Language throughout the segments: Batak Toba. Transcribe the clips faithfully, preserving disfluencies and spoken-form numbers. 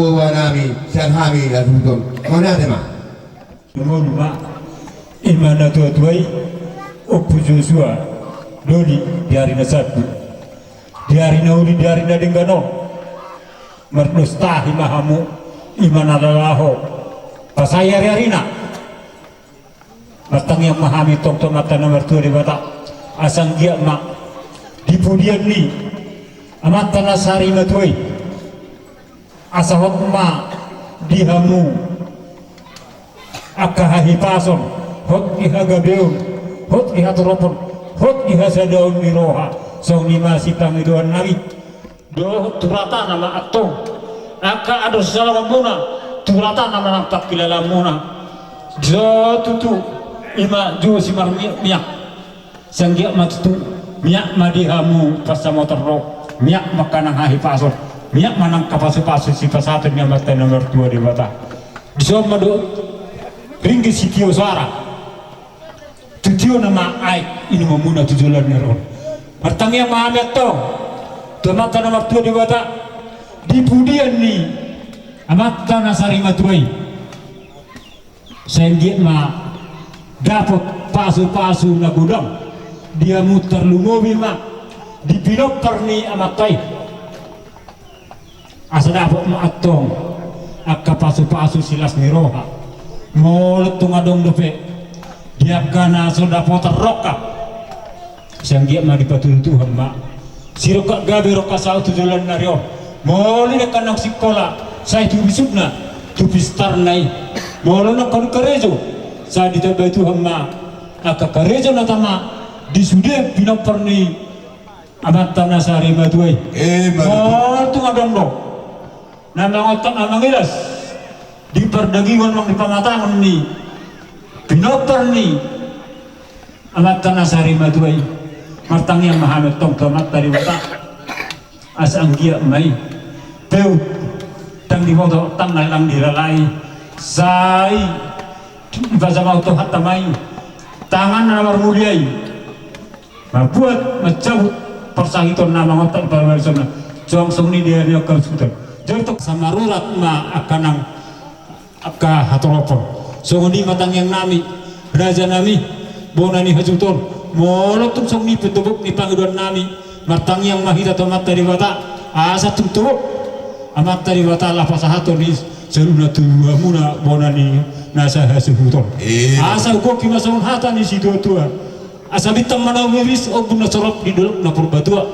Boa nami, sian hami na tutu on. Mauliate ma. Molo ma, ima na tuatua i, Ompu Josua, doli di ari na salpu, di ari na uli, di ari na denggan on. Mardos tahi ma hamu, ima na lalaho. Pasai ariarina. Martangiang ma hami tong tu Amanta na martua Debata, asa anggiat ma di pudian ni amanta na sarimatua i, asa hot ma di hamu angka hahipason, hot di hagabeon, hot di hatoropon, hot di hasadaon ni roha, songon i ma sipangidoan nami. Dohot tu rata nama antong angka adong sisalamanmuna, tu rata nama nang pangkilalaanmuna. Dison tutu ima jo simarmiakmiak. Sai anggiat ma tutu miak ma di hamu pansamotan roha, miak ma angka nang hahipason, miak ma nang angka pasupasu sipasahaton ni Amanta na martua Debata. Dison ma dohot ringgit sitio soara. Tu tio nama aek inumonmuna tu joloan ni ari on. Martangiang ma hami antong tu Amanta na martua Debata, di pudian ni amanta na sarimatua i, sai anggiat ma dapot pasupasu na godang di hamu, tarlumobi ma di pinompar ni amanta i. Asa dapot ma antong angka pasupasu silas ni roha. Molo tung adong dope di angka na so dapotan rongkap, sai anggiat ma dipatudu Tuhan ma. Sirongkap gabe rongkap saut tu joloan ni ari on. Molo dengkan naung sikola, sai tu bisukna, tu pistarna i. Molo nangkin karejo, sai ditambai Tuhan ma angka karejo na tama di sude pinompar ni amanta na sarimatua i. Ima tutu. Molo tung adong do na mangontak na mangilas di pardagingon nang di pamatangon ni pinompar ni amanta na sarimatua i, martangiang ma hami antong tu Amanta Debata, asa anggiat ma i peut, ndang diboto tang na ndang dilalai, sai dipajamahon Tuhanta ma i tangan na marmulia i, mambuat mancabut parsahiton na mangontak di parbarisonna. Suang songon i di ari ni angka suhuton. Jadi tung samarurat ma angka nang angka hatoropon. Songon i ma tangiang nami, raja nami, bona ni hasuhuton. Molo tung songon i pe tobok ni pangidoan nami, martangiang ma hita tu Amanta Debata, asa tung tobok Amanta Debata laho pasahathon i saluhutna tu hamuna bona ni na sahasuhuton. Ima. Asa hugohi ma songon hata ni situatua. Asa bintang ma na umiris, ombun na sorop di dolok na Purbatua.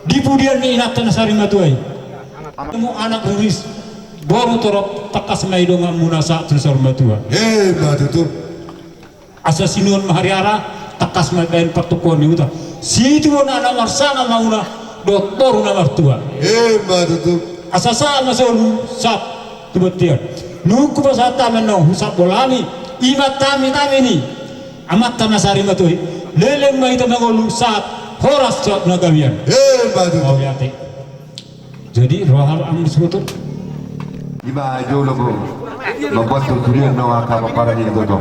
Di pudian ni inanta na sarimatua i, hamu anak riris, boru torop, tangkas ma i donganmuna sahat tu saur matua. Ima tutu. Asa sinuan ma hariara, tangkas ma i baen partungkoan ni huta. Situan na marsangap ma muna dohot boru na martua. Ima tutu. Asa sahat ma solu sahat tu bontean. Nunga hupasahat hami annon husambol hami, ima tamitami ni amanta na sarimatua i, leleng ma hita mangolu sahat horas sahat na gabean. Ima tutu. Mauliate. Jadi roha hamu suhuton. Ima jolo bo mambuat tutulian no angka paparan ni toto.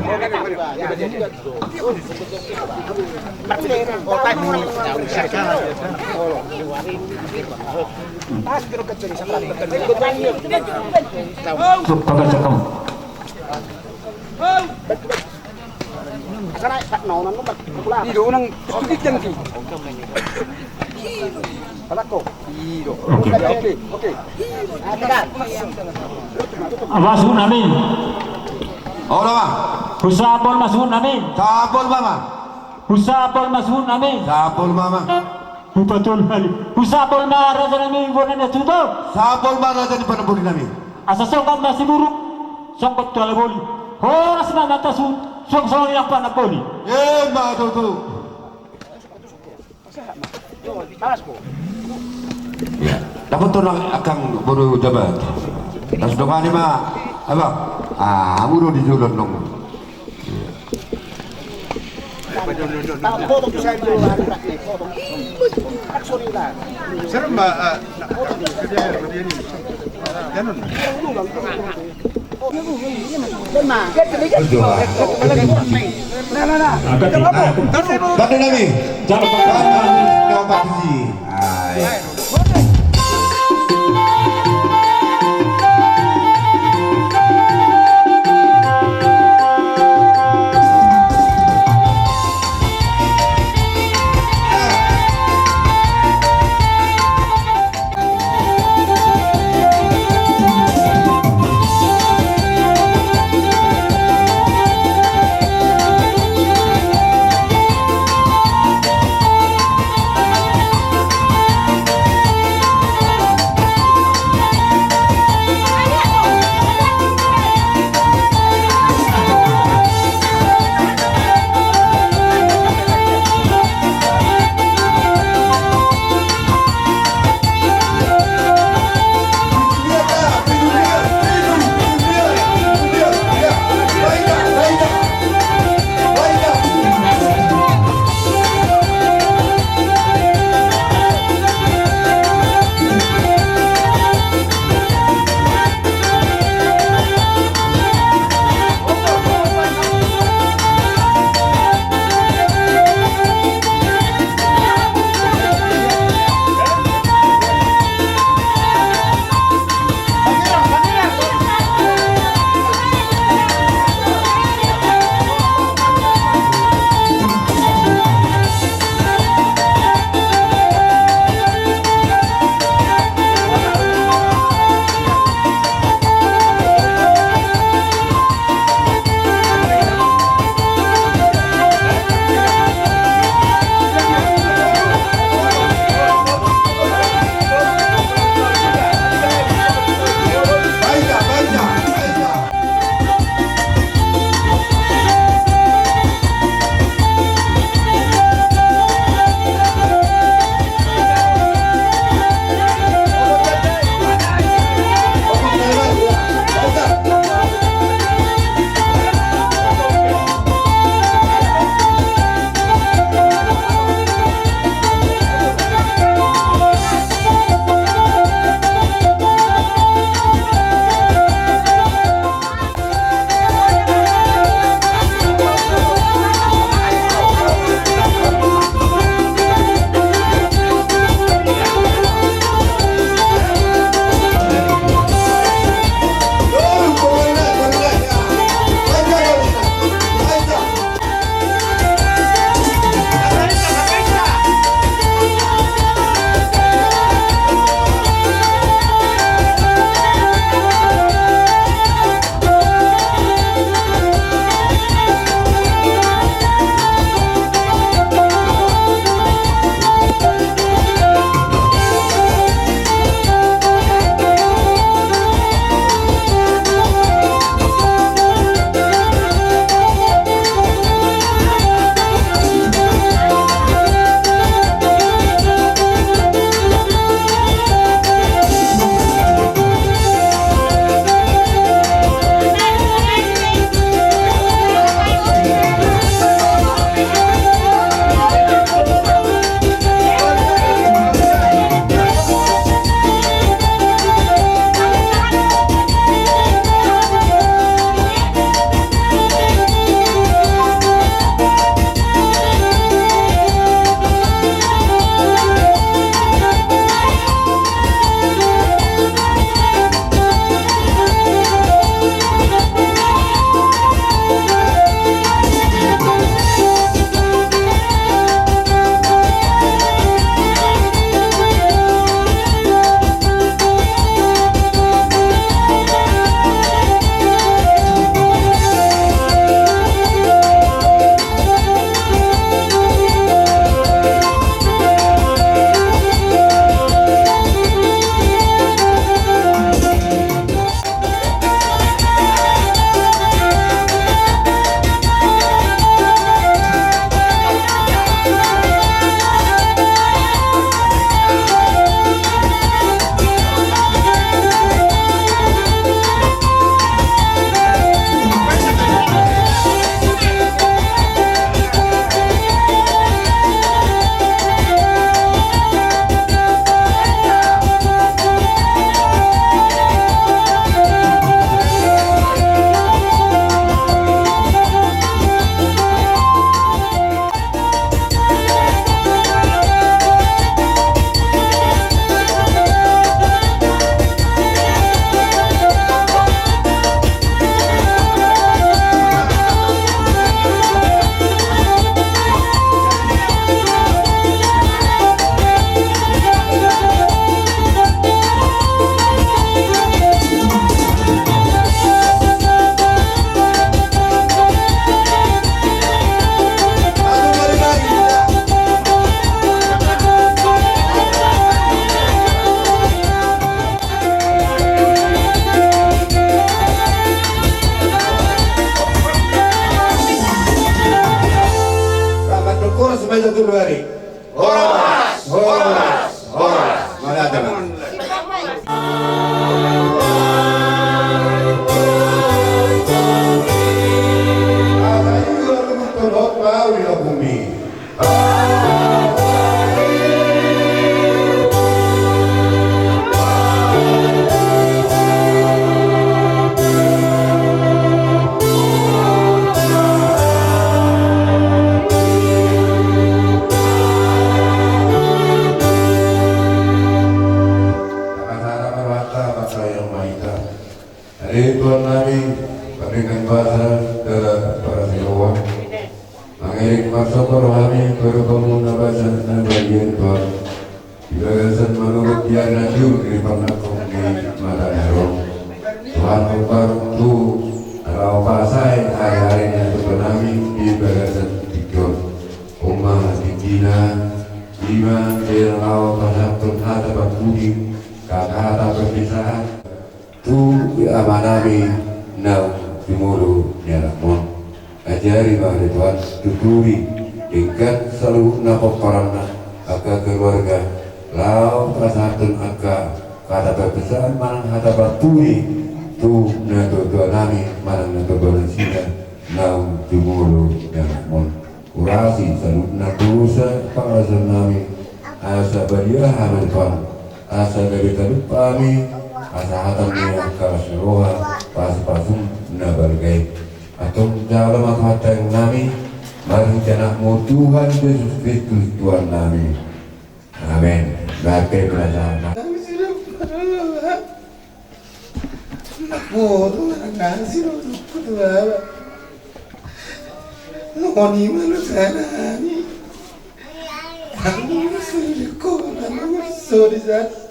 Tuk, pabaca kamu. Oke. Oke, oke. Aha suhut nami? Olo ma. Husambol ma suhut nami. Sambol ma ma. Husambol ma suhut nami. Sambol ma ma. Hupatolu hali. Husambol ma raja nami bona ni hasuhuton. Sambol ma raja ni panamboli nami. Asa songgop ma Siburuk, songgop tu Halaboli. Horas ma amanta suhut, suang songon i nang panamboli. Ima tutu. Ya. Dapot tu nang angkang boru jabat. Las dongani ma abang. Ah, hamu do di jolo nong. Serem ma. Batu nami. Jangan lupa. Jangan lupa. Hai. Satu dua hari. Horas, horas, horas. Mana ada, Bang? Asa Tuhan nami, pardenggan basa, dalan parasiroan. Mangiring marsomba roha nami, tu adopanMu na basa na badia, Tuhan. Di bagasan manurut di ari na tiur di parnangkok ni mata ni haroro. Tuhan, hombar tu na laho pasahat ari-ari ni adopan nami di bagasan tingki on. Umma tingkina, ima na laho pasahathon hata parpudi, hata parpisahan. Tu ama nami naung jumolo ni anakmon. Ajari ma ale Tuhan, tuturi, denggan saluhutna pomparanna, angka keluarga, laho pasahathon angka hata parpisahan manang hata parpudi, tu natuatua nami manang natuatua nasida naung jumolo ni anakmon. Urasi saluhutna dosa pangalaosion nami, asa badia hami Tuhan, asa gabe tarlumobi hami, asa hata ni angka las ni roha, pasupasu na balga i. Antong jalo ma Tuhanta nami, marhite anakMu Tuhan Jesus Kristus Tuhan nami. Amen. Baik, terima kasih. Nangkok tu manang asi do nangkok tu baba. Nangkok ni malu sana ni. Nangkok suri ko nangkok suri sana.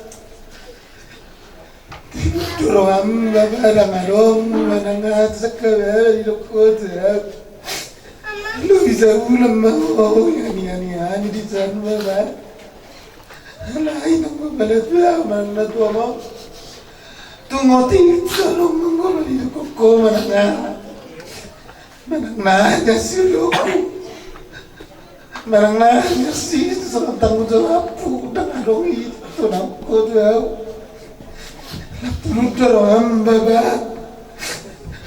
Dorong am baba dang adong manang atas ke baba di dokot ya. Lu bisa ulam mau ani ani ani di sana baba. Alai nang baba na tua manang na tua mau. Tungo tinggi salong manggolo di dokoko manang na. Manang na aja si doku. Manang na aja si sama tanggung jawabku dang adong i tu nangkok tu au. Lapulung dorong am baba.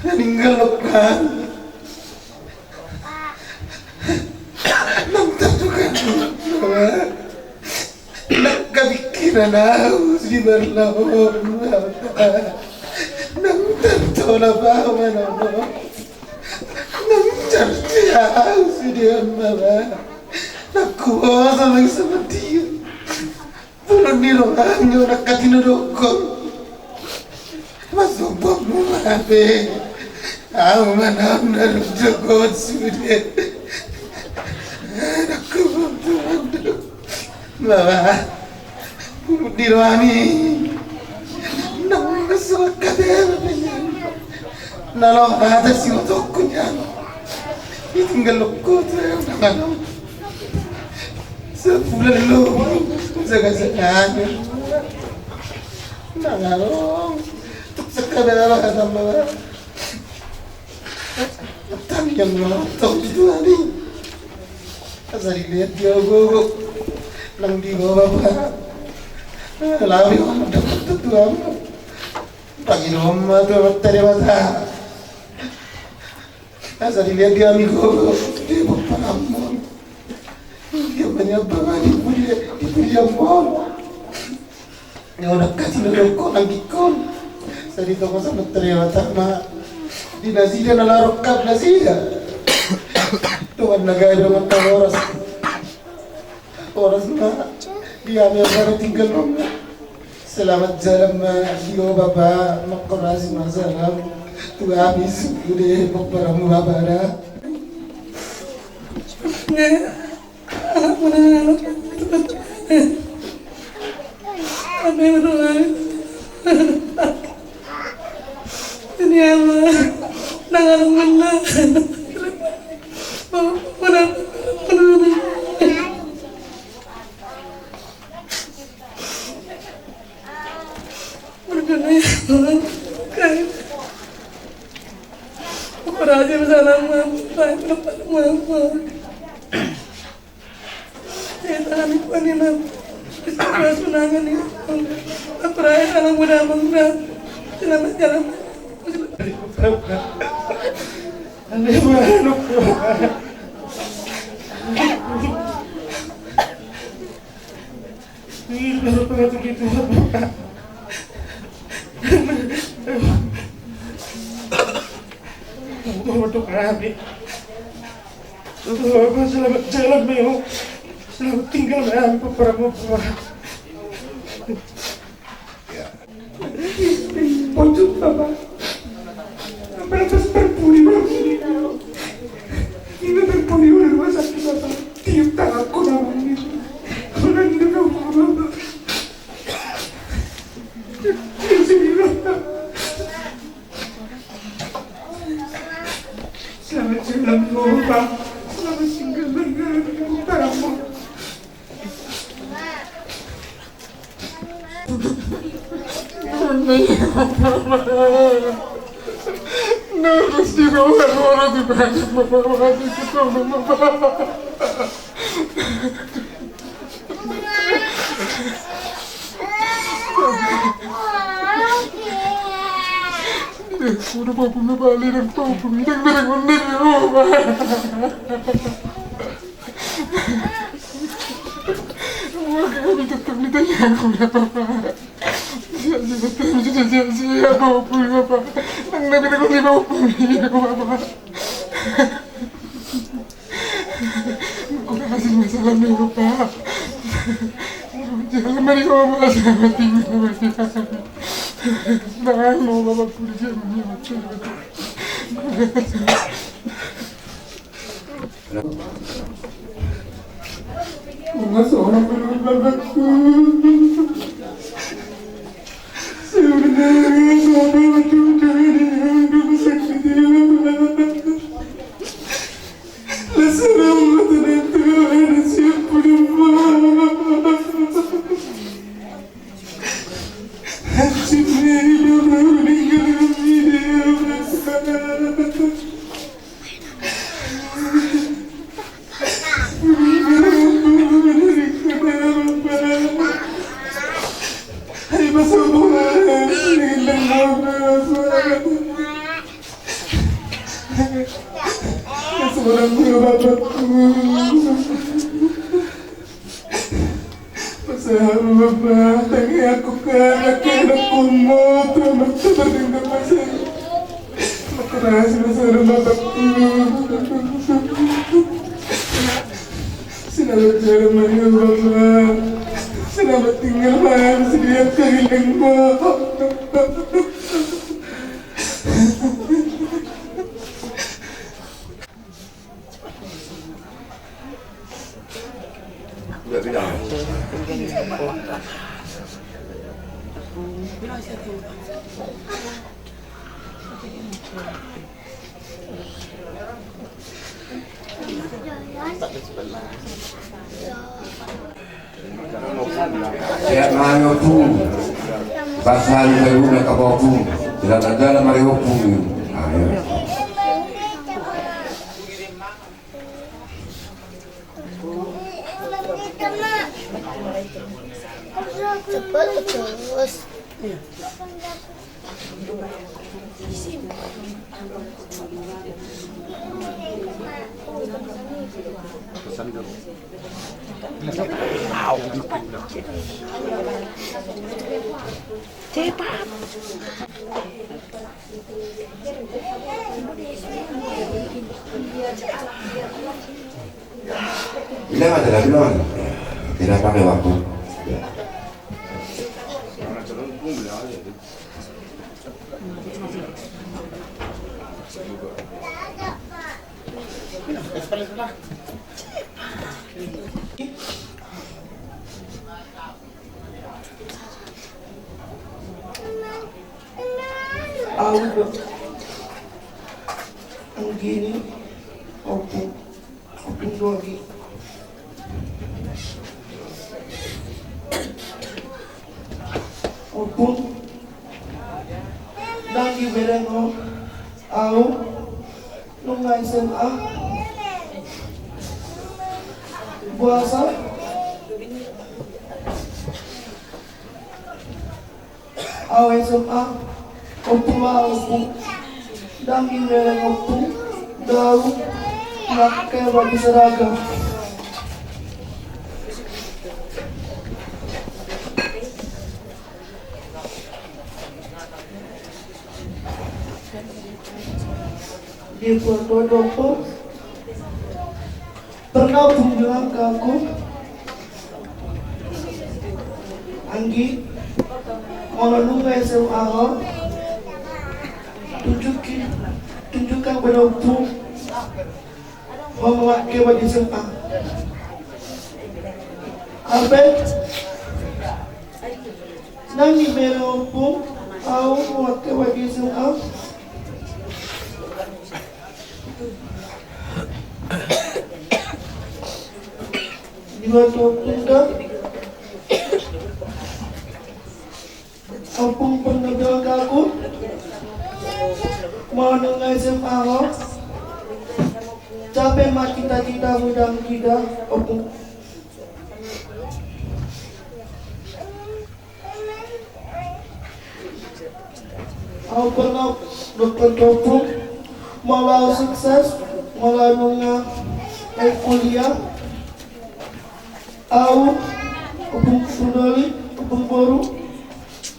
Meninggal lokan. Nang tartukang. Nang kapikiran au di barlaon. Nang tartolap au manang. Nang carcia au sude on baba. Nang kuboto lagi sama dia. Bolon ni rohangna na katina dokon. Masuk bom mu mape. Au manam na dokon sude. Anak ku bom tu mandok. Baba. Di rohami. Nang masuk kate. Na lo hata si otokku nian. Tinggal lokku tu yang tangan. Sebulan lo jaga-jaga. Nang adong. Tuk seka bela lah tambah. Tani yang lo tok itu tadi. Asa dilihat dia gogo. Nang di bawah apa? Lawi dapat tuan. Pagi domba tu tadi mata. Asa dilihat dia amigo di paramon. Dia banyak banget di puji di puji amon. Ya udah kasih dulu kok nanti kon. Sadi toko sama terlewat sama. Di nasida na larok kap nasida. Tuhan nagai dengan taboras. Horas ma di hami on baru tinggal on. Selamat jalan ma di ho bapa, mangkorasi ma salam tu hami sude pomparanmu bapa da. Ini apa? Nang aku menang. Kami kuat ni, Mam. Kita keras menangan ni. Apa raya anak muda, Mam, nah. Selamat jalan. Ini baru pengatur kita. Untuk, untuk kami. Selamat jalan, Meo. Selamat tinggal, Meo. Papa, Papa. Pojok, Papa. Apa lepas perpudi, Papa? Ini perpudi udah rumah sakit, Papa. Tiup tanganku, Papa. Udah, udah, Papa. Selamat jalan, Papa. Selamat tinggal, Papa. Udah, Papa, udah balik, Papa, udah balik. Pasahat ma, Bapa, tangiangku kan, anak-anakku, motor, motor, motor, motor. Makasih, Bapa. Selamat jalan, Bapa. Selamat tinggal, Bapa. Sedia keliling, Bapa. Sehat ma hamu, Ompung. Pasahat ma hamu, Ompung. Selamat jalan ma hamu, Ompung. Ayo. Cepat terus. Bilang aja lah, bilang. Tidak pakai waktu. Au do. Anggini, Ompung. Ompung do agi. Ompung. Ndang dibereng ho au. Nunga S M A. Boasa? Au S M A, ompung, au ompung. Ndang dibereng ompung do au mangke baju seragam. Di foto dopo. Pernah ompung bilang ke aku, "Anggi, molo nunga S M A ho, tunjuki, tunjukkan pada ompung, ho mangke baju S M A." Hape ndang dibereng ompung au mangke baju S M A. Diboto ompung do, ompung pernah bilang ke aku, molo nunga S M A ho, capai ma cita-citamu, ndang dida ompung. Au pernah dokkon tu ompung, molo au sukses, molo au nunga, eh, kuliah, au, ompung sundoli, ompung boru,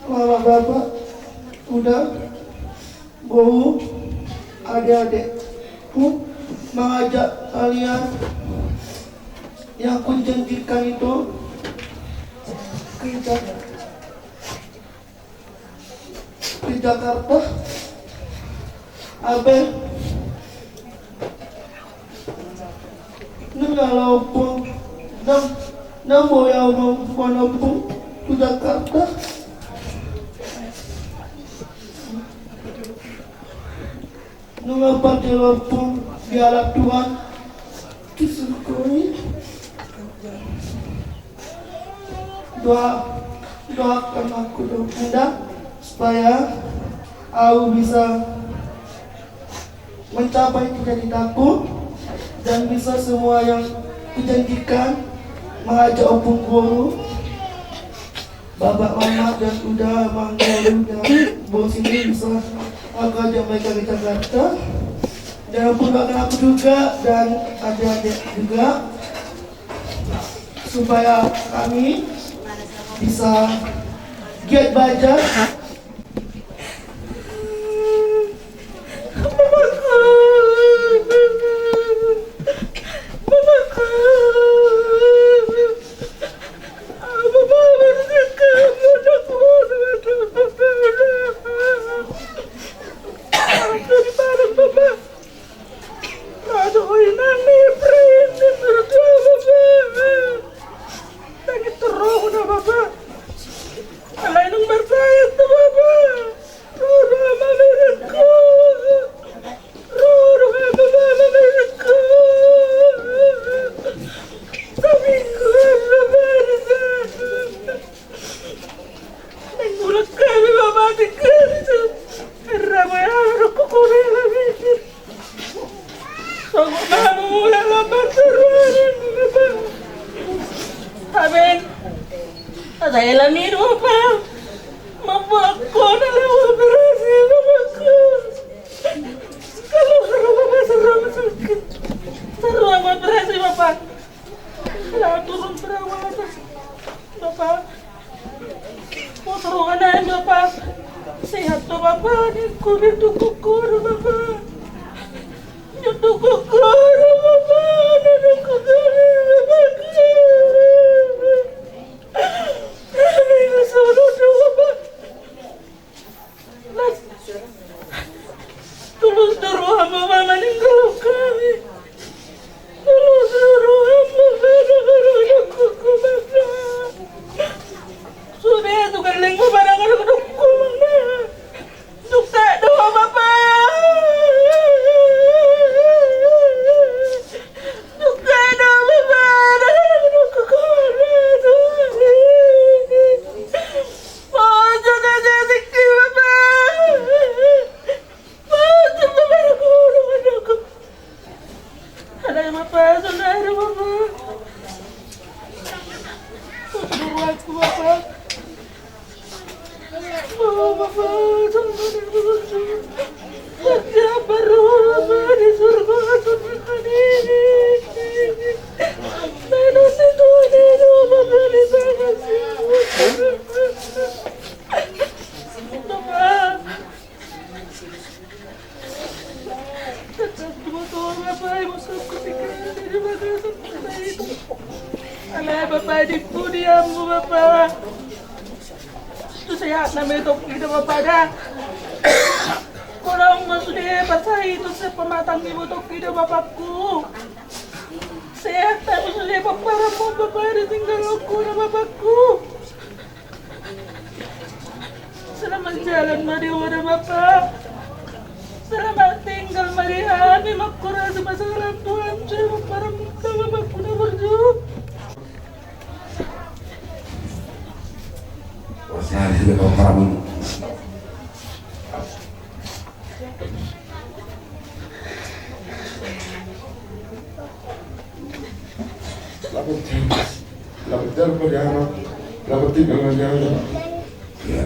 mama bapa, uda, boru, ade-adekku, mengajak kalian yang kujanjikan itu ke Ja-, ke Jakarta. Hape nunga laho ompung, ndang, ndang boi au mamboan ompung tu Jakarta. Nunga parjolo ompung dialap Tuhan tu surgo i. Doa, doakan aku dong, Bunda, supaya au bisa mencapai cita-citaku dan bisa semua yang kujanjikan, mengajak ompung boru, bapa mama dan uda, mangga uda, bos ini bisa aku ajak mereka ke Jakarta. Dan ompung doakan aku juga dan adik-adik juga supaya kami bisa giat belajar. Aben, ada elami dua pa. Mabakko na lawa berasi mabakko. Kalau serama serama sakit, serama berasi bapak. Lah turun perawatan bapak. Motor anaen bapak. Sehat to bapak, ningku ningku kukur bapak. Ningku kukur bapak, ningku kukur bapak. Ningku solo do bapak. Las. Tulus do roham bapak, maninggalhon hami. Tulus do roham bapak, maninggalhon hami bapak. Sude tu gelleng bapak, maninggalhon hami bapak. Sukses do bapak. Alai bapa, di pudi amu bapa. Tu sehat na metong ida bapa da. Kodong ma sude pasai tu se pamatang ni motong ida bapakku. Sehat na sude paparanmu bapa, di tinggal aku na bapakku. Selamat jalan ma di wada bapa. Selamat tinggal ma di hami, mangkura sumasa lam Tuhan, selamat paranmu bapakku na burju. Selamat tinggal, selamat tinggal ma di hami. Selamat tinggal ma di hami. Ya.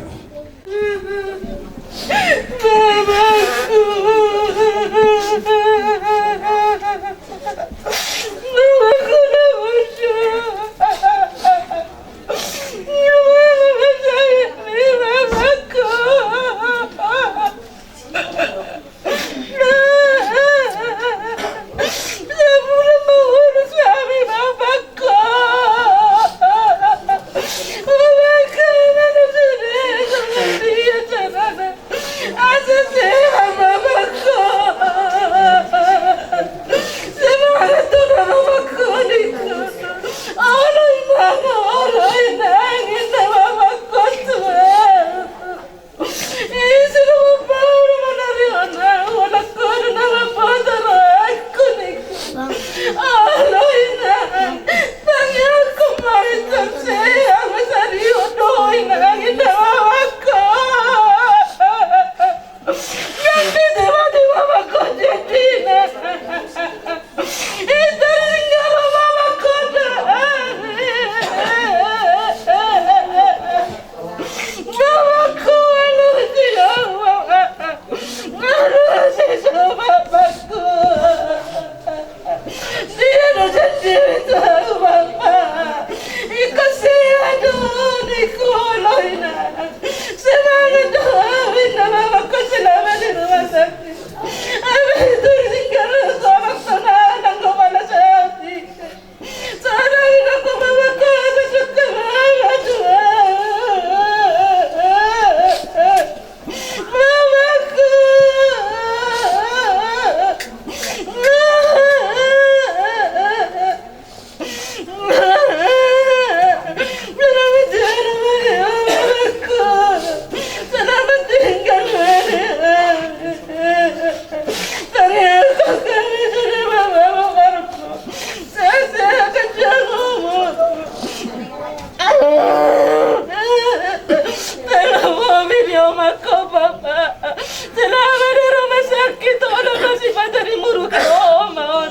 Selama di rumah sakit, olo masipata dimuruki oma on.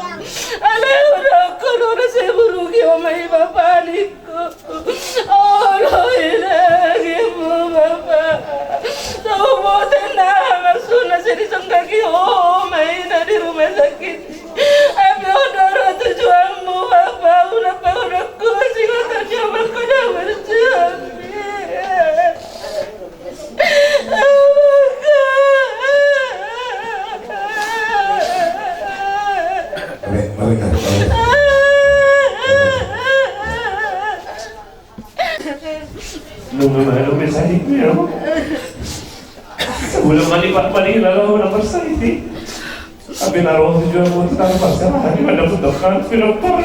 Alai olo, olo na sai dimuruki oma i bapa ningku. Olo i dagingmu bapa. Tau bote na maksudna sai disonggaki oma i na di rumah sakit. Ape olo do tujuanmu bapa, unang pagodangku, singoton ni omangku na marjual. Mari, mari, mari. Nunga malo me sahit me au. Sabulan ma nipa, paling laho na marsahit i. Ape na ro tujuanmu tu tano parserahan i, mandapot dongan, pinopor.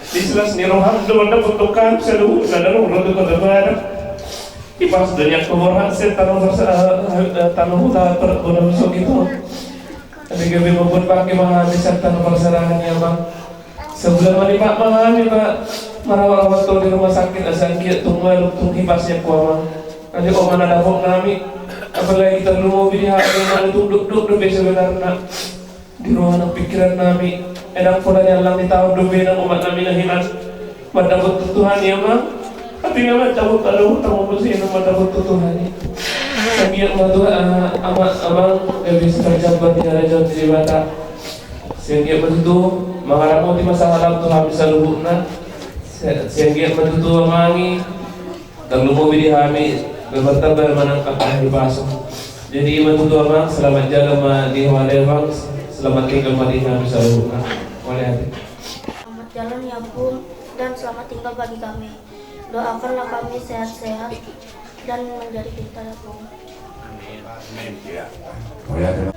Di las ni roham do mandapot dongan, saluhutna na ro tu kota Batam. Di pas dunia kuburan, sian tano parsa-, eh, eh, tano huta, per-, bona musok itu. Tapi gabe mambuat pake ma hami sian tano parserahan i, Amang. Sabulan ma nipa ma hami, Pak, marawat-rawat tu di rumah sakit, asa anggiat tung malum tung hipas ni angka Amang. Nanti oma na dapot nami, apalagi tarlumobi di hami na tunduk-tunduk dope sebenarna. Di roha nang pikiran nami, ndang pola ni allang ni taon dope nang umat nami na hinan. Mandapot tu Tuhan i, Amang. Atik na mandapot alo, tanggung jawab i na mandapot tu Tuhan i. Sai anggiat ma tutu, eh, Amang, Amang, gabe sipajambar di harajaon ni Debata. Sai anggiat ma tutu mangaramoti masalah tu hami saluhutna. Sai, sai anggiat ma tutu Amang i, tarlumobi di hami, bermartabat manang angka na hipas on. Jadi, ma tutu, Amang, selamat jalan ma di ho, Amang, selamat tinggal ma di hami saluhutna. Mauliate. Selamat jalan ya, Bung, dan selamat tinggal bagi kami. Doakanlah kami sehat-sehat dan menjadi pintar ya, Bung. Amin. Amin. Ya. Mauliate.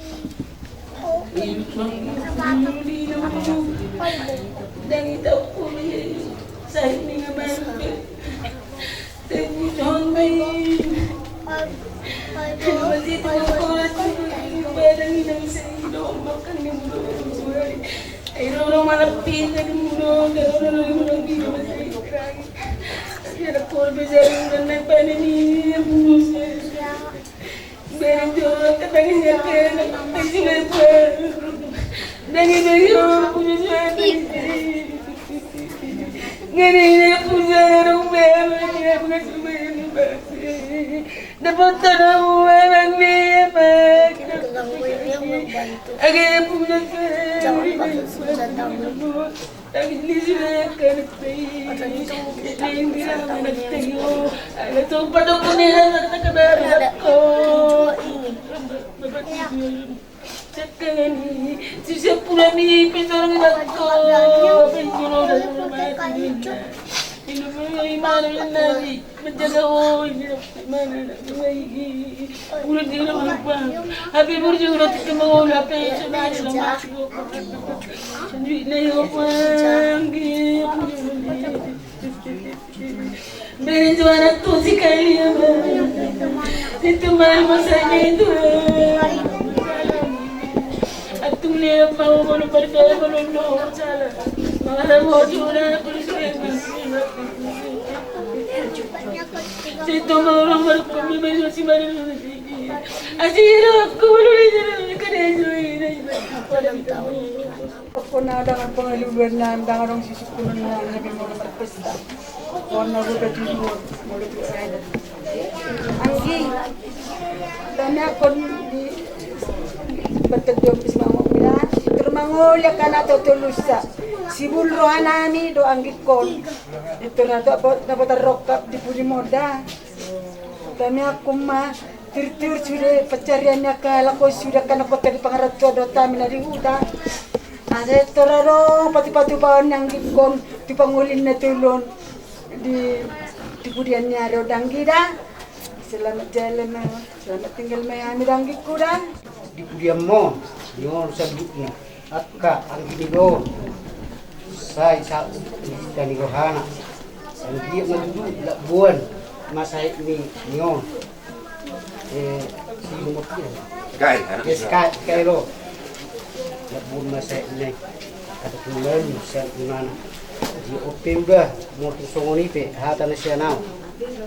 Pokokna ndang adong pangalualuan na, ndang adong sisungkunan na, na gabe molo marpesta. Pokokna ro da tuduhon molo tu sada. Anggi, tangiangkon di batas jompis mangoli, tor mangoli angka na totolusa. Sibul rohanami do anggingkon. Tor na to na patarrongkap di pudi moda. Tangiangkon ma. Turtur sude pansarian ni angka halak on, sude angka na potta di pangarantoan dohot hami na di huta. Asa tor adong patupatupaon ni anggingkon tu pangolin na tolu on di, di pudian ni ari on da anggi da. Selamat jalan ma, selamat tinggal ma hami da anggingku da. Di pudianmu, di on saluhutna. Angka anggi ni on, sai saut di hita ni rohana. Anggiat ma tutu lakbuan ma sahat ni on. Eh, si nomor tiga. Kai, anak. Yes, Kai, Kai lo. Lakbuan ma sahat ni. Kata tulang sahat ni mana. Di ope uda, molo tung songon i pe hata na sian au.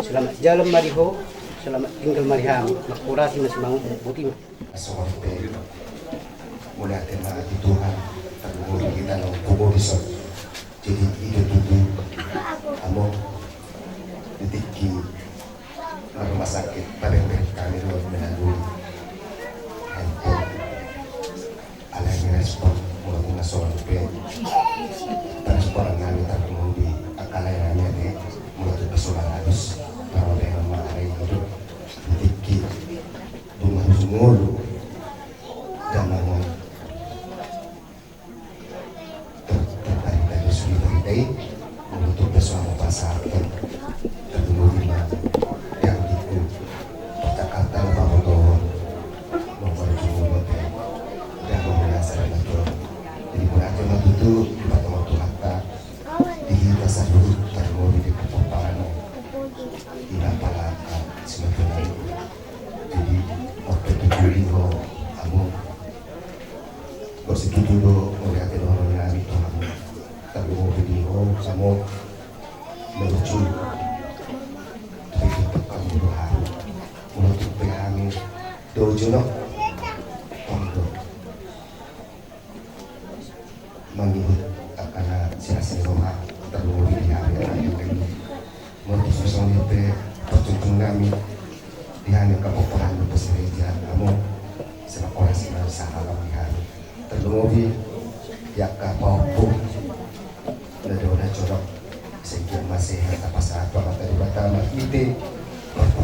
Selamat jalan ma di ho, selamat tinggal ma di hami. Mangkorasi ma si mangu boti ma. Songon i pe, mauliate ma di Tuhan, tarlumobi di hita na umpomo dison. Jadi, i do tutu, among, di tingki na rumah sakit, pabereng-bereng hami do melalui handphone. Alai nirespon, molo tung na songon i pe, taresponan hami, tarlumobi angka lae nami ate, molo tung pe so mangadus, parolehon ma alai hidup. Di tingki dung marujung ngolu. Damang on. Ter-, tertarik lagi sudah berita i. Molo tung pe so hamu pasahathon. Tertemu di ma. Yang itu. Jakarta na pamotohon. Mau marujung ngolu te. Damang on asa na tutu. Jadi berarti ma tutu di patongon Tuhanta. Di hita saluhut tarlumobi di pomparan i. Di na pala angka simatulangku. Jadi, oke, tutu di ho, among. Bosi tutu do, mauliate dohonon nami tu hamu. Tarlumobi di ho, among. Menuju. Tapi tetap kamu do haru. Molo tung pe hami do jonok. Tong do. Mangihut angka na silas ni roha, tarlumobi di hami angka na i. Molo tung songon i pe parjunjung nami di hami angka pomparan dohot sireja, among, selaku orasi na sahalam di hami. Tarlumobi di angka pahompu na do na jonok. Sehingga masih tapasahat tu Amanta Debata marhite, marhite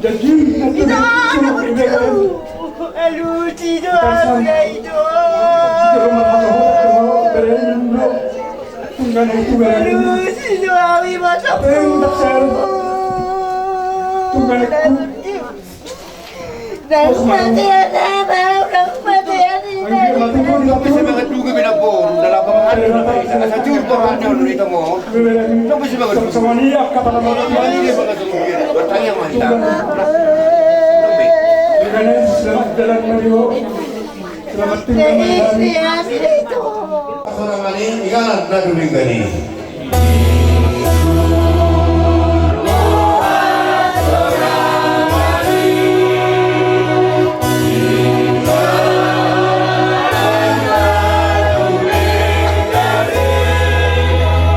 Jadi, itu anak itu. Alusi do, alusi do. Alusi do, awi masa. Alusi. Nang mate, nang mate. Bisa mangan juga bina boru, dalam pangan hati na baik. Asa jur pangan jor di tamo. Bisa mangan juga. Bertanya sama kita. Selamat tinggal. Selamat tinggal. Sonang ani inganan na dulinggan i.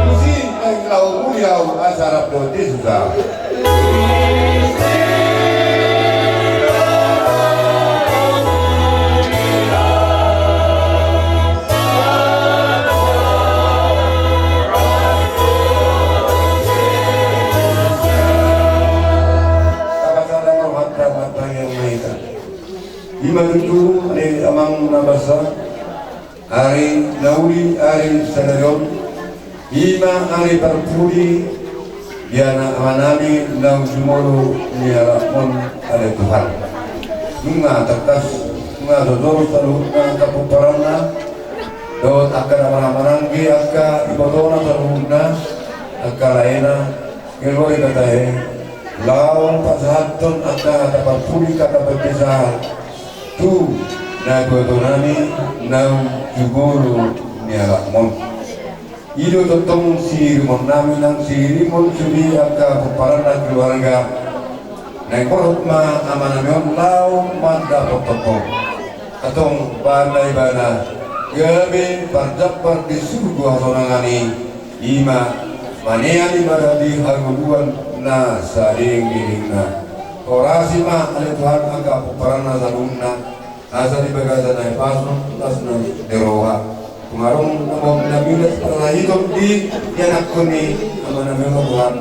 Musim lain lau muliau asa rap do di suka. Ima tutu ale amang na basa, ari na uli ari sadari on, ima ari parpudi di anak amanami naung jumolo ni anakmon ale Tuhan. Nunga tangkas, nunga jojor saluhutna angka pomparanna, dohot angka na marhahamaranggi angka ibotona saluhutna, angka laena, keluarga tahe, laho pasahathon angka hata parpudi hata parpisahan tu natuatuanami naung jumolo ni anakmon. I do tongtong siirimonnami nang siirimon sude angka pomparanna keluarga naeng borhat ma amanami on laho mandapothon ho. Antong bahen ma ibana gabe parjambar di surgo hasonangan i. Ima manean ibana di hangoluan na sadengdengna. Horasi ma ale Tuhan angka pomparanna saluhutna. Asa di bagasan na ipasu las na ni roha. Tung adong na boi na milas parsahiton di ianakhon ni amanami on Tuhan.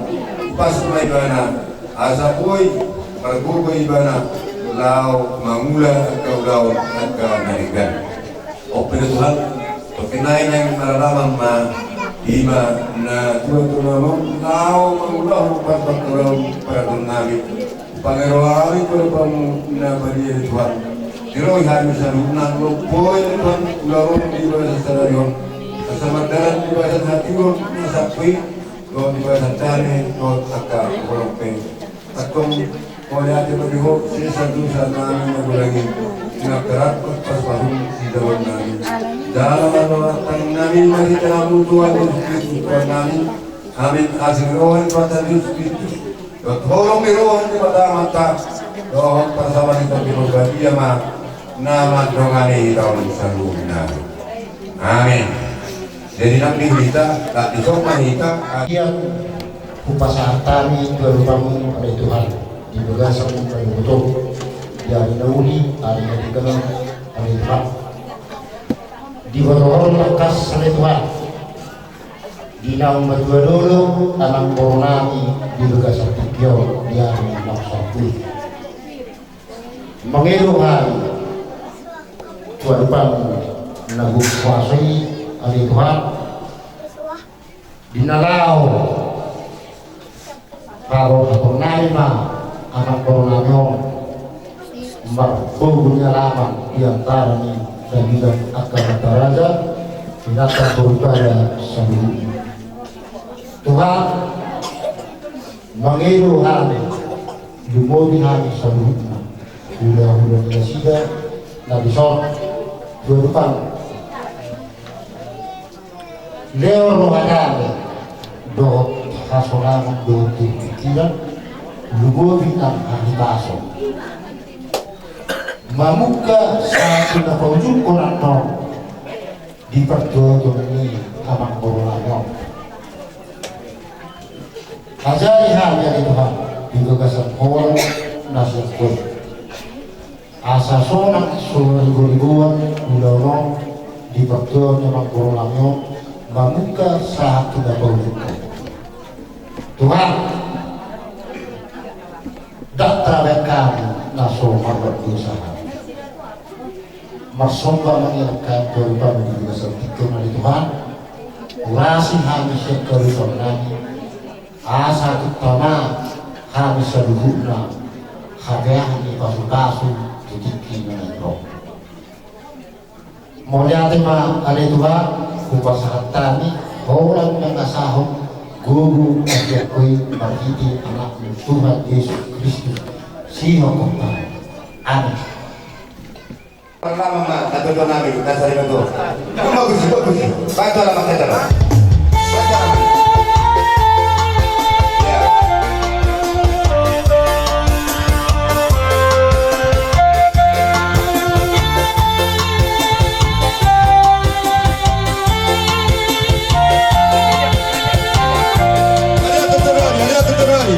Pas ma ibana asa boi margogo ibana laho mangula angka ulaon angka na denggan. Ope do Tuhan, tongkin nai naeng maralaman ma ima na tuatua nami on laho mangulahon parbangkulaon paradaton nami. Pangidoan nami tu Amanami na badia i Tuhan. Dirohi hami saluhutna lompo i Tuhan ulaon di bagasan sadari on. Asa mardalan di bagasan hatiuron na sangkui dohot di bagasan dame dohot angka holong pe. Antong mauliate ma di Ho sesa dosa nami na godang i. Nunga rap pasupasuM di jabu nami. Jala na dohot tangiang nami marhite hamu Tuhan Jesus Kristus Tuhan nami. Amin. Asi ni roha ni Tuhanta Jesus Kristus dohot holong ni roha ni Debata Amanta dohot parsaoran ni Tondi Porbadia ma na mandongani hita on saluhutna. Amin. Jadi nang di hita, tak disoma hita. Ia hupasahat hami tu adopanMu ale Tuhan di bagasan na botoboto, di ari na uli, ari na denggan on ale Tuhan. Diboto Ho tangkas ale Tuhan. Di naung matua do do amangboru nami di bagasan tingki on di ari na sangkui. Mangido hami tu adopanMu na gok kuasa i ale Tuhan. Di na laho paborhathon nami ma amangboru nami on margogo ni alaman di antara ni dainang angka amanta raja, inanta soripada saluhutna. Tuhan, mangido hami, lumobi hami saluhutna hulahula ni nasida na dison. Tuhan, lehon roha damei dohot hasonangan dohot pikiran, lumobi nang hahipason, mamungka sahat tu na paujunghon annon di partuaton ni amangboru nami on. Ajari hami ale Tuhan di bagasan holan na sian Ho i, asa sonang so rigorigoan ulaon on di partuaton ni amangboru nami on, mamungka sahat tu na paujunghon. Tuhan, ndang tabaen hami na so marbuat dosa hami. Marsomba ma hami tu Ho di bagasan tingki on ale Tuhan. Urasi hami sian hadosaon nami, asa tung tama hami saluhutna hapeahan ni pasupasu tu tingki na naeng ro. Mauliate ma ale Tuhan, hupasahat hami holan mangasahon gogo anggiat Ho i marhite Anakmu Tuhan Jesus Kristus sihophop nami. Amin. Pertama ma, satu nami, dasar itu. Bagus, bagus. Baca alamat saya, Bang. Baca alamat. Ya. Ada tujuh hari, ada tujuh hari.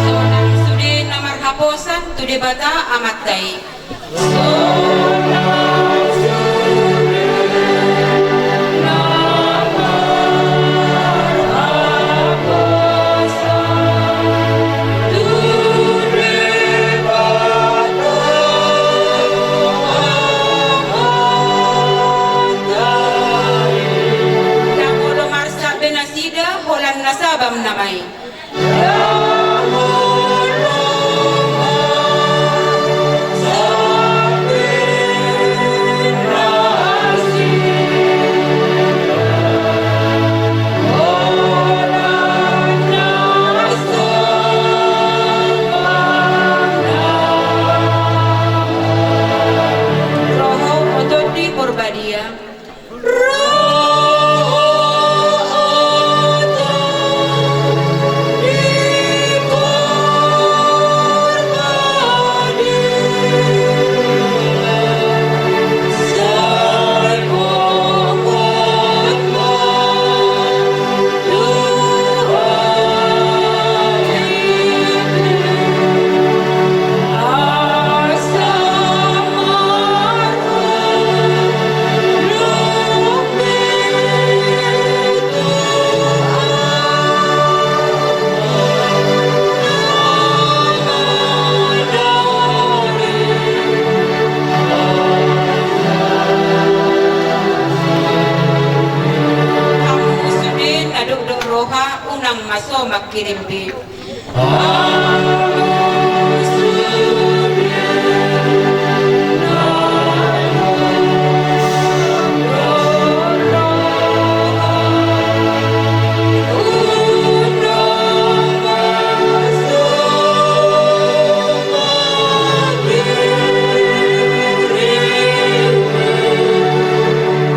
Sonang sude na marhaposan tu Debata Amanta i. Ndang olo marsak be nasida, holan na sabam nama i. Roha, Tondi, Porbadia. Unang ma so mangkirim be.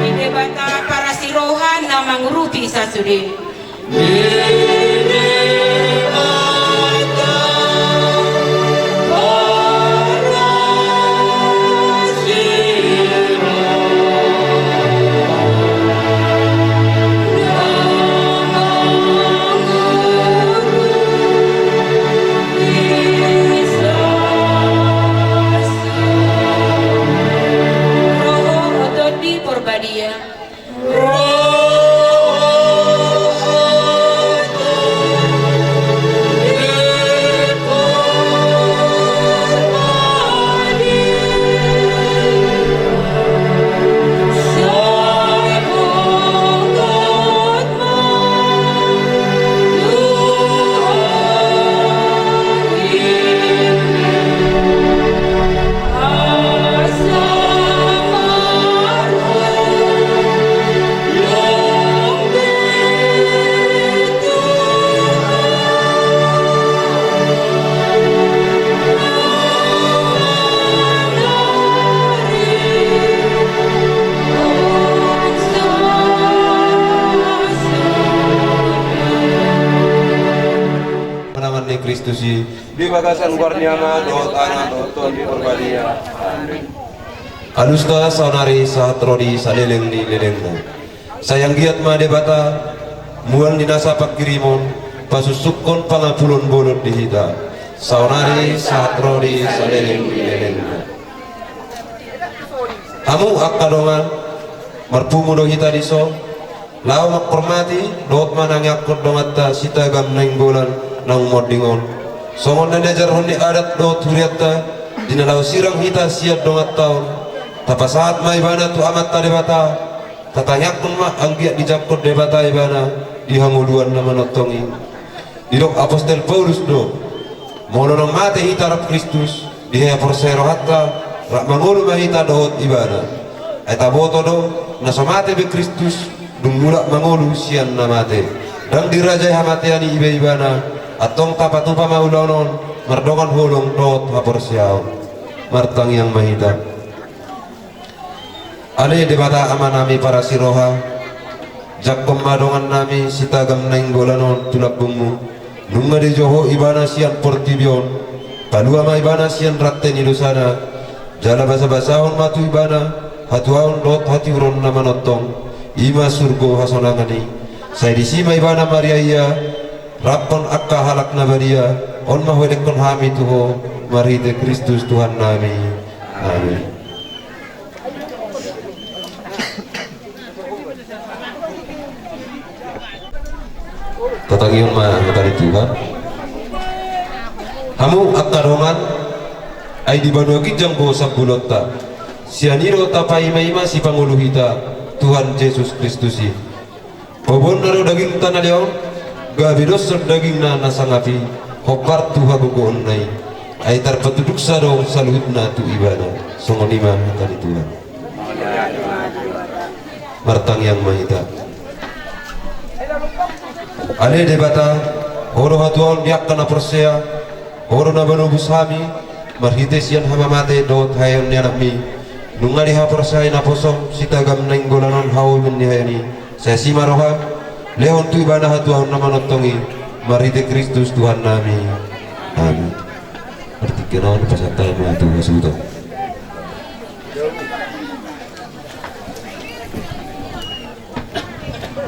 Di Debata parasi roha na mangurupi sasude. Roho, Tondi, Porbadia. Di bagasan goar ni Ama dohot Anak dohot Tondi Porbadia. Alusta saonari sahat ro di saleleng ni lelengna. Sai anggiat ma Debata, mual ni nasa pangkirimon, pasusungkon pangapulon bolon di hita. Saonari sahat ro di saleleng ni lelengna. Hamu angka dongan, marpungu do hita dison, laho manghormati dohot manangiangkon donganta Sitagam Nainggolan naung monding on. Songon na niajarhon ni adat dohot hurianta, di na laho sirang hita sian donganta on, tapasahat ma ibana tu Amanta Debata, tatangiangkon ma anggiat dijangkon Debata ibana di hangoluan na manongtong i. Didok Apostel Paulus do, molo naung mate hita rap Kristus, di haporseaon rohanta, rap mangolu ma hita dohot ibana. Ai taboto do, na so mate be Kristus, dung mulak mangolu sian na mate. Ndang dirajai hamatean i be ibana, antong tapatupa ma ulaon on, mardongan holong dohot haporseaon. Martangiang ma hita. Ale Debata Amanami parasi roha, jangkon ma dongannami Sitagam Nainggolan on tu lambungmu. Nunga dijou ho ibana sian portibi on, palua ma ibana sian rante ni dosana, jala basabasahon ma tu ibana hatuaon dohot hatiuron na manongtong, i ma surgo hasonangan i. Sai disi ma ibana mariaia, raphon angka halak na badia, on ma huelekhon hami tu ho, marhite Kristus Tuhannami. Amin. Tatangihon ma hata ni Tuhan. Hamu angka dongan, ai di banua ginjang do sambulonta. Sian i do tapaimaima sipangolu hita, Tuhan Jesus Kristus i. Paboaonna do dagingta na lean on, gabe doshon dagingna na sangap i, hombar tu hagogoonna i. Ai tarpatuduksa do saluhutna tu ibana. Songon i ma hata ni Tuhan. Martangiang ma hita. Ale Debata, ho do hatuaon di angka na porsea, ho do na manobus hami, marhite sian hamamate dohot haheheon ni Anakmi, nunga dihaporseai naposom Sitagam Nainggolan on hahomion ni haheheon i, sai asi ma roham, lehon tu ibana hatuaon na manongtong i, marhite Kristus Tuhannami. Amin. Martingki na on, pasahat ma tu hasuhuton.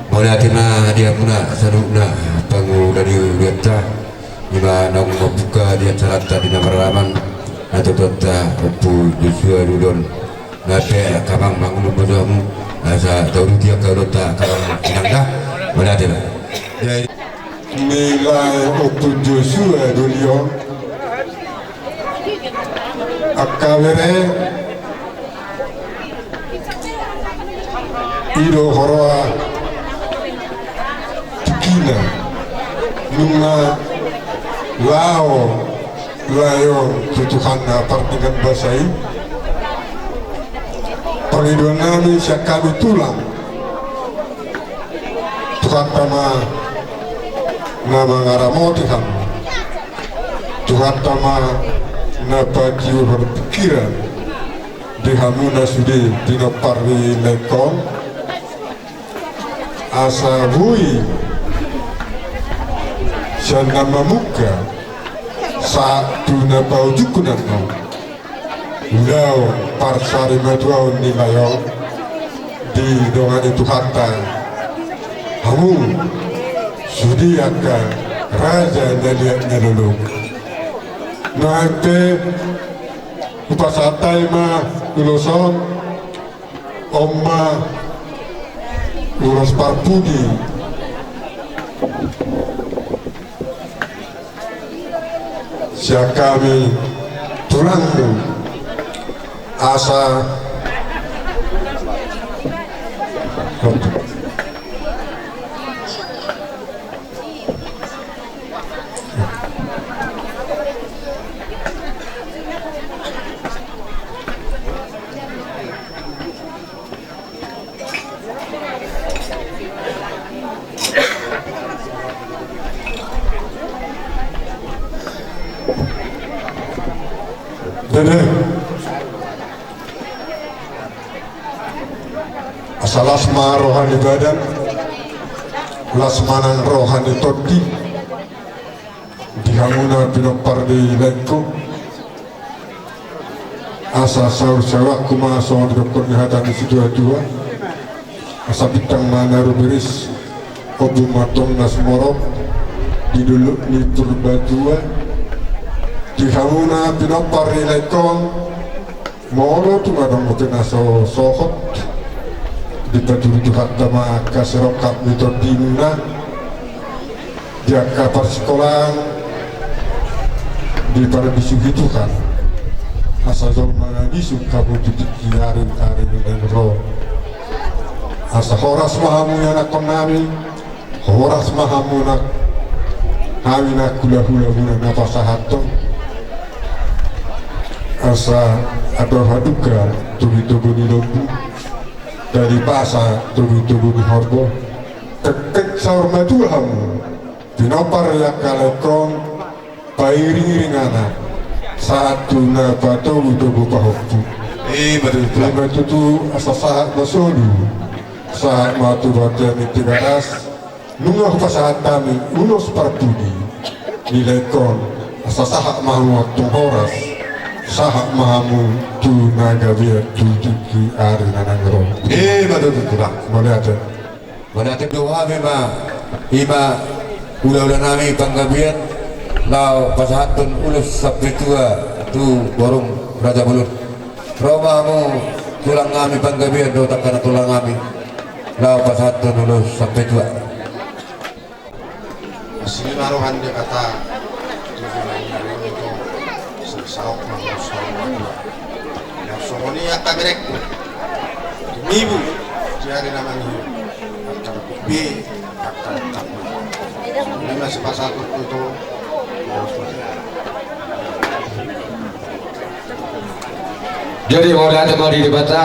Mauliate ma di hamuna saluhutna pangula ni hurianta, i ma naung mambuka di acaranta di na maralaman, na totonta Ompu Joshua Dolion. Na pe angka amang, mangolu ma jo hamu, asa tauduti angka ulaonta angka amang inang da. Mauliate ma. Jadi, Melae Ompu Joshua Dolion. Angka bere, i do huroha tingkina. Nunga laho lae on tu Tuhanna pardenggan basa i. Pangidoan nami sian hami tulang, Tuhanta ma na mangaramoti hamu. Tuhanta ma na patio parpikiran di hamuna sude pinompar ni laengkon. Asa boi sian na mamungka sahat tu na paujungkon annon ulaon parsarimatuaon ni lae on didongani Tuhanta hamu sude angka raja na liat na lolo. Nuaeng pe hupasahat hami ma ulos on. On ma ulos parpudi sian hami tulangmu, asa Dede. Asa las ma roha ni badan, las ma nang roha ni tondi di hamuna pinompar ni laengku. Asa saur saurangku ma songon didokkon ni hata ni situatua. Asa bintang ma na rumiris, ombun ma tong na sumorop di dolok ni Purbatua. Di hamuna pinompar ni laengkon, molo tung adong dope na so sohot, dipatudu Tuhanta ma angka sirongkap ni tondimuna di angka parsikolaan, diparbisuhi Tuhan. Asa jolma na bisuk hamu tu tingki ari, ari na naeng ro. Asa horas ma hamu ianakhon nami, horas ma hamu na, hami na hulahulamuna na pasahathon. Asa andor haduka togutogu ni lombu, dalipasa togutogu ni horbo. Pekpek saur matua hamu pinompar ni angka laengkon, pairingiring anak sahat tu na patogutogu pahompu. Ima tutu. Ima tutu, asa sahat ma solu, sahat ma tu bontean ni Tigaras. Nunga hupasahat hami ulos parpudi ni laengkon, asa sahat ma hamu antong horas, sahat ma hamu tu na gabean tu tingki ari na naeng ro. Ima tutu, Tulang. Mauliate. Mauliate do hami ma, ima ulaula nami panggabean, laho pasahathon ulos sampetua tu borung Raja Bolon. Ro ma hamu tulang nami panggabean dohot angka na tulang nami, laho pasahathon ulos sampetua. Asi ma roha ni Debata. Tujuh lain dari itu. Saok ma saok ma. Yang songon i angka berengku. Tumibu di ari na mangihut. Angka B, angka B. Ini masih pasal tutu. Jadi mauliate ma di Debata.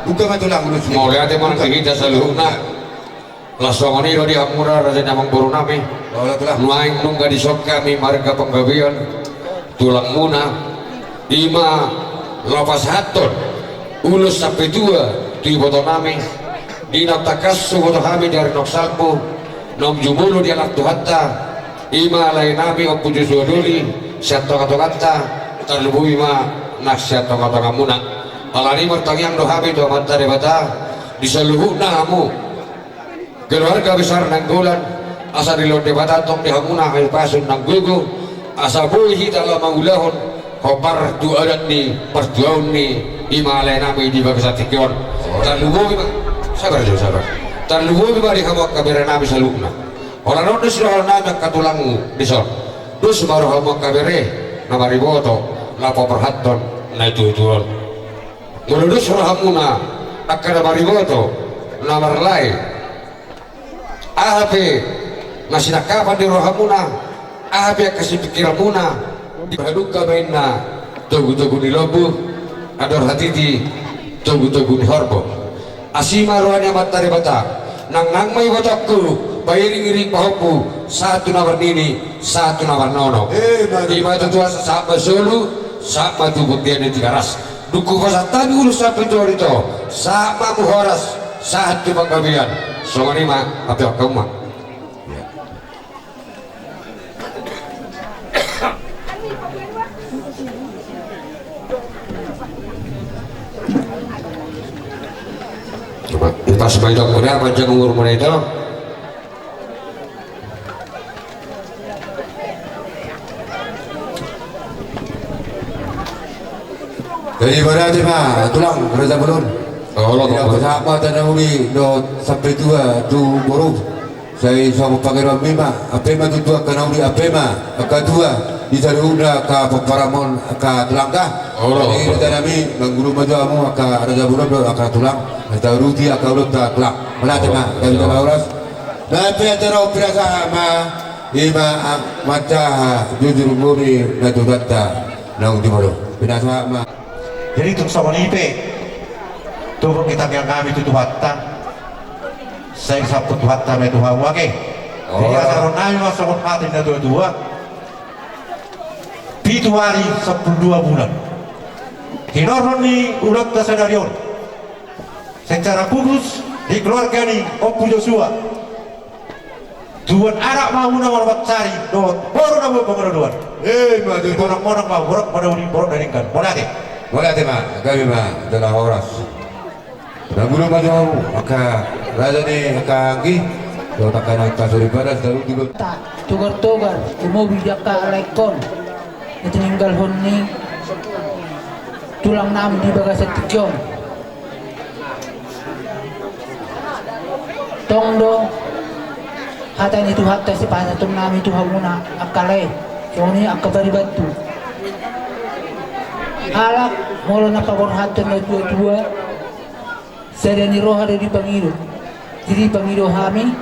Buka ma tulang ulos. Mauliate ma di hita saluhutna. Laos songon i do di hamuna raja ni amangboru nami. Nuaeng nunga dison hami marga Panggabean, tulangmuna, ima laho pasahathon ulos sampetua tu iboto nami. Di na tangkas huboto hami di ari na salpu, na umjumolo dialap Tuhanta, ima lae nami Ompu Josua Doli, sian tongatonganta, tarlumobi ma nang sian tongatongamuna. Alani i martangiang do hami tu Amanta Debata, di saluhutna hamu keluarga besar Nainggolan, asa dilehon Debata tong di hamuna hahipason nang gogo, asa boi hita laho mangulahon hombar tu adat ni partuaon ni ima lae nami di bagasan tingki on. Tarlumobi ma, sabar jo, sabar. Tarlumobi ma di hamu angka bere nami saluhutna. Holan on dos roha nami angka tulangmu dison. Dos ma rohamu angka bere na mariboto laho paborhathon na tutu on. Molo dos rohamuna angka na mariboto na marlae, aha pe Na sinangkapan ni rohamuna, aha pe angka sipingkiranmuna. Di hadungka ma inna togutogu ni lombu, andor hatiti togutogu ni horbo. Asi ma roha ni Amanta Debata, nangnang ma ibotongku, pairingiring pahompu, sahat tu na marnini, sahat tu na marnono. Eh, ima tutu. Ima tutu asa sahat ma solu, sahat ma tu bontean ni Tigaras. Dung hupasahat hami ulos sampe tu on, ito, sahat ma hamu horas, sahat tu panggabean. Songon i ma, hape angka uma. Coba, ipas baidok muna, panjang umur muna ito. Jadi, mauliate ma, tulang, raja bolon. Olo, ya, olo. Pasahat ma hata na uli dohot sampe tua tu boru. Sai songon pangidoanmi ma, hape ma tutu angka na uli, hape ma angka tua, di saluhutna angka pomparanmon, angka tulangta. Olo. Jadi, raja nami, mangurupi ma jo hamu angka raja bolon dohot angka tulang, asa tauduti angka ulaonta tulang. Mauliate ma, olo, gabe ma horas. Nang pe acara on pinasahat ma, ima manjaha jujur murni na tu Tuhanta naung jumolo. Pinasahat ma. Jadi tung songon i pe, tubu ni tangiang nami tu Tuhanta, sai disampur Tuhanta ma i tu hamu ate. Jadi, oh, asa ro nami ma songon hata ni na tuatua. Pitu ari sampulu dua bulan. Hinorhon ni ulaonta sadari on, secara khusus di keluarga ni Ompu Joshua. Tubuan anak ma hamuna manobat sari dohot boru na boi pangadoan. Eh, ima tutu. Monang-monang ma borok, madabu ni borok na denggan. Mauliate. Mauliate ma, gabe ma jala horas. Mangurupi ma jo hamu angka raja ni angka anggi dohot angka inanta soripada, saluhut di got. Ta, togar-togar, tumobi di angka laengkon na tininggalhon ni tulang nami di bagasan tingki on. Tong do hata ni Tuhanta sipasahaton nami tu hamuna angka lae, songon i angka paribantu. Halak molo na paborhathon na tuatua, sada ni roha do dipangido. Jadi pangido hami,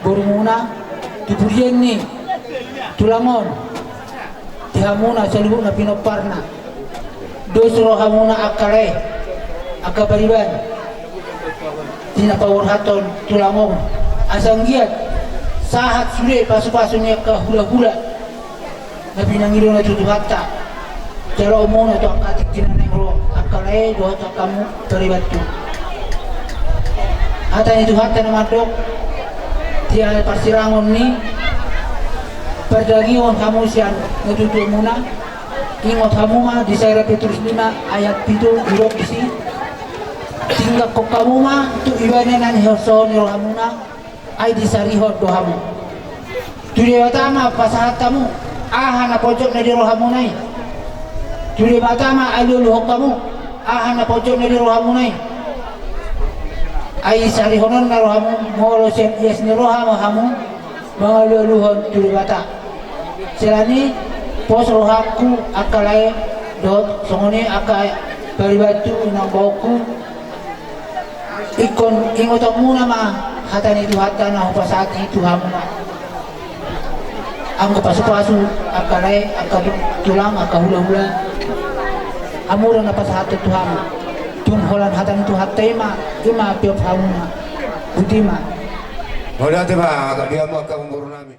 borumuna, tu pudian ni tulang on, di hamuna saluhutna pinomparna. Dos rohamuna angka lae, angka pariban, di na paborhathon tulang on. Asa anggiat sahat sude pasupasu ni angka hulahula na pinangidona tu Tuhanta. Jalo muna tu angka tingki na naeng ro angka lae dohot angka paribantu. Hata ni Tuhanta na mandok, di parsirangon ni pardagingon hamu sian natuatuamuna, ingot hamu ma di sada Petrus lima ayat pitu, didok disi: Tinggangkon hamu ma tu ibana na nihorsohon ni rohamuna, ai disarihon do hamu. Tu Debata ma pasahat hamu aha na pojok na di rohamuna i. Tu Debata ma alualuhon hamu aha na pojok na di rohamuna i. Ai sarihononna rohamu, molo sian ias ni roha ma hamu mangalualuhon tu Debata. Siala ni i, pos rohangku angka lae dohot songon i angka paribantu inang baoku. Ingkon ingotonmuna ma hata ni Tuhanta na hupasahat i tu hamuna. Anggo pasupasu angka lae, angka tu-, tulang, angka hulahula, hamu do na pasahathon tu hamu. Tung holan hata ni Tuhanta i ma, i ma piop hamuna. Botima. Mauliate ma di hamu angka boru nami.